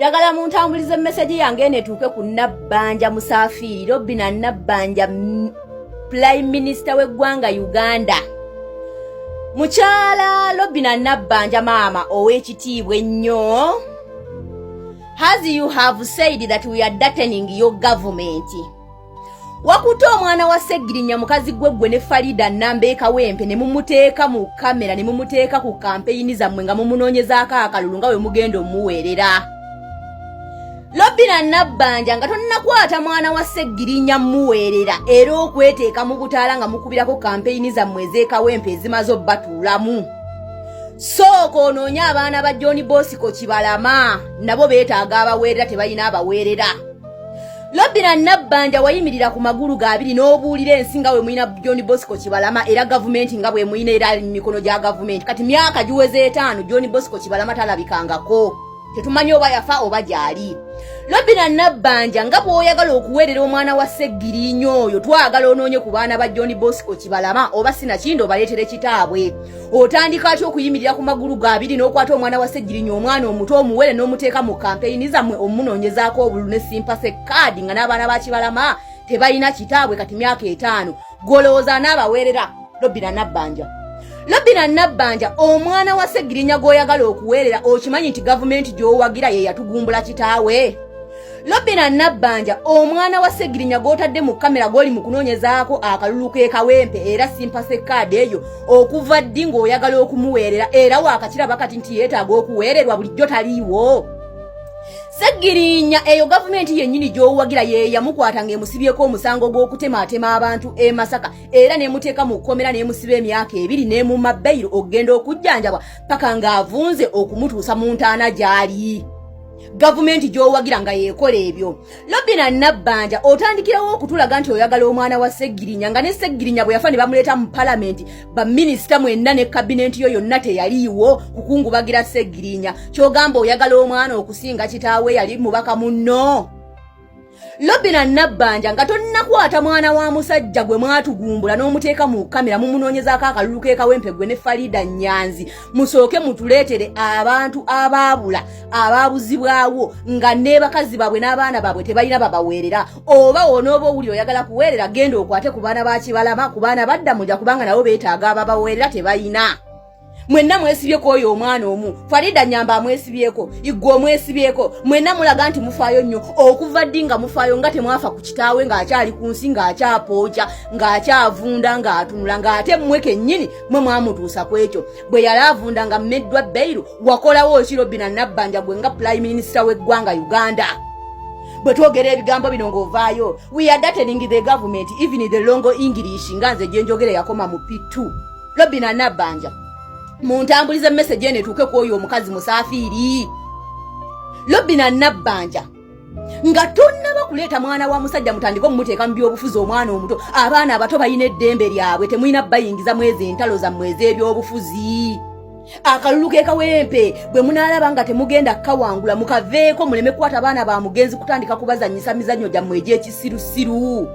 Njagala muntambulize message yange eno etuuke ku Nabbanja Musaafiiri, Robina Nabbanja, Prime Minister w'eggwanga Uganda. Mukyala Robina Nabbanja, maama ow'ekitiibwa ennyo, as you have said that we are threatening your government, wakutte omwana wa Seggirinya, mukazi gwe ggwe ne Farida Namba Ekawempe, ne mumuteeka mu kamera, ne mumuteeka ku kampeyini zammwe nga mumunoonyezaako akalulu nga bwe mugenda omuweerera. Robina Nabbanja, nga tonnakwata mwana wa Seggirinya muweerera era okweteeka mu butaala nga mukubirako kampeyini zammwe ez'Ekawempe ezimaze obbatuulamu, sooka onoonye abaana ba John Bosco Kibalama, nabo beetaaga abaweerera, tebalina abaweerera. Robina Nabbanja, wayimirira ku magulu gaabiri n'obuulira ensi nga bwe mulina John Bosco Kibalama era gavumenti nga bwe mulina era ali mu mikono gya gavumenti. Kati myaka giweze 5 John Bosco Kibalama talabikangako, tetumanyi oba yafa oba gy'ali. Robina Nabbanja, nga bw'oyagala okuweerera omwana wa Seggirinya oyo, twagala onoonye ku baana ba John Bosco Kibalama oba sinakindi obaleetere kitaabwe. Otandika atya okuyimirira ku magulu gaabiri n'okwata omwana wa Seggirinya, omwana omuto omuwere, n'omuteeka mu kampeyini zammwe omunoonyezaako obululu ne sympathy card, nga n'abaana ba Kibalama tebalina kitaabwe kati myaka 5? Gw'olowooza anaabaweerera? Robina Nabbanja, Robina Nabbanja, omwana wa Seggirinya gw'oyagala okuweerera, okimanyi nti gavumenti gy'owagira ye yatugumbula kitaawe? Robina Nabbanja, omwana wa Seggirinya gw'otadde mu kamera gw'oli mu kunoonyezaako akalulu k'e Kawempe era sympathy card eyo, okuva ddi ng'oyagala okumuweerera era waakakiraba kati nti yeetaaga okuweererwa? Bulijjo taliiwo. Seggirinya eyo gavumenti yennyini gy'owagira ye yamukwata ng'emusibyeko omusango gw'okutemaatema abantu e Masaka era n'emuteeka mu kkomera n'emusiba emyaka 2 n'emumma beyiro okugenda okujjanjabwa paka ng'avunze okumutuusa mu ntaana gy'ali. Gavumenti gy'owagira nga yeekola ebyo. Robina Nabbanja, otandikirawo okutulaga nti oyagala omwana wa Seggirinya, nga ne Seggirinya bwe yafa ne bamuleeta mu palamenti, baminisita mwenna ne kabinenti yo yonna teyaliiwo kukungubagira Seggirinya. Kyogamba oyagala omwana okusinga kitaawe yali mubaka munno? Robina Nabbanja, nga tonnakwata mwana wa musajja gwe mwatugumbula n'omuteeka mu kamera mumunoonyezaako akalulu k'Ekawempe gwe ne Farida Nyanzi, musooke mutuleetere abantu abaabula, abaabuzibwawo, nga ne bakazi baabwe n'abaana baabwe tebalina babaweerera. Oba onooba owulira oyagala kuweerera, genda okwate ku baana ba Kibalama, ku baana baddamuja, kubanga nabo beetaaga ababaweerera, tebalina. Mwenna mwesibyeko oyo omwana omu. Farida Nyamba amwesibyeko, igwe omwesibyeko. Mwenna mulaga nti mufaayo nnyo. Okuva ddi nga mufaayo nga temwafa ku kitaawe ng'akyali ku nsi, ng'akyapooca, ng'akyavunda, ng'atunula, ng'ate mmwe kennyini mwe mwamutuusa ku ekyo? Bwe yali avunda nga mmeddwa beiru, wakolawo ki, Robina Nabbanja, gwe nga Prime Minister w'eggwanga Uganda? Bwe twogera ebigambo bino ng'ovaayo, "We are threatening the government," even the longo English nga nze gye njogera yakoma mu P2. Robina Nabbanja, muntambulize message eno etuuke ku oyo omukazi Musaafiiri. Robina Nabbanja, nga tonnaba kuleeta mwana wa musajja mutandike omumuteeka mu byobufuzi, omwana omuto, abaana abato balina eddembe lyabwe, temulina bayingiza mwezi entalo zammwe ez'ebyobufuzi. Akalulu ke Kawempe bwe munaalaba nga temugenda kukawangula, mukaveeko, muleme kukwata baana ba mugenzi kutandika kubazanyisa mizannyo gyammwe egy'ekisirusiru.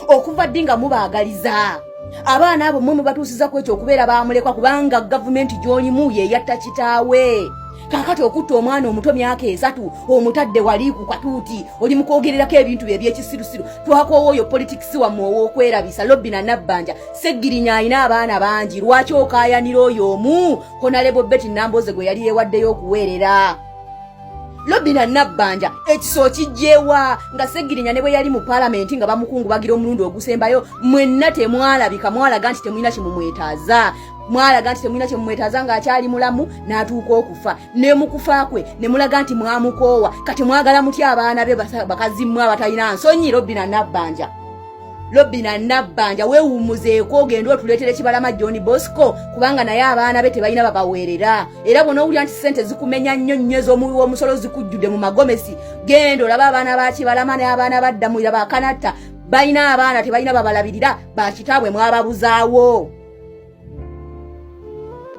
Okuva ddi nga mubaagaliza abaana abo? Mmwe mubatuusiza ku ekyo okubeera bamulekwa, kubanga gavumenti gy'olimu ye yatta kitaawe. Kaakati okutta omwana omuto myaka 3, omutadde wali ku katuuti, oli mu kwogererako ebintu bye ebyekisirusiru. Twakoowa oyo politics wammwe ow'okwerabisa. Robina Nabbanja, Seggirinya alina abaana bangi, lwaki okaayanira oyo omu, Honourable Betty Namboze, gwe yali yeewaddeyo okuweerera? Robina Nabbanja, ekiso kijjewa nga Seggirinya ne bwe yali mu paalamenti nga bamukungubagira omulundi ogusembayo, mwenna temwalabika? Mwalaga nti temulina kyemumwetaaza, mwalaga nti temulina kyemumwetaaza ng'akyali mulamu, n'atuuka okufa, ne mu kufa kwe ne mulaga nti mwamukoowa. Kati mwagala mutya abaana be bakazi mmwe abatalina nsonyi? Robina Nabbanja, Robina Nabbanja, weewummuzeeko, ogende otuleetere Kibalama John Bosco, kubanga naye abaana be tebalina babaweerera. Era bw'onoowulira nti ssente zikumenya nnyo nnyo ez'omuwi w'omusolo zikujjudde mu magomesi, genda olaba abaana ba Kibalama n'abaana baddamulira bakanatta balina abaana tebalina babalabirira, bakitaabwe mwababuzaawo.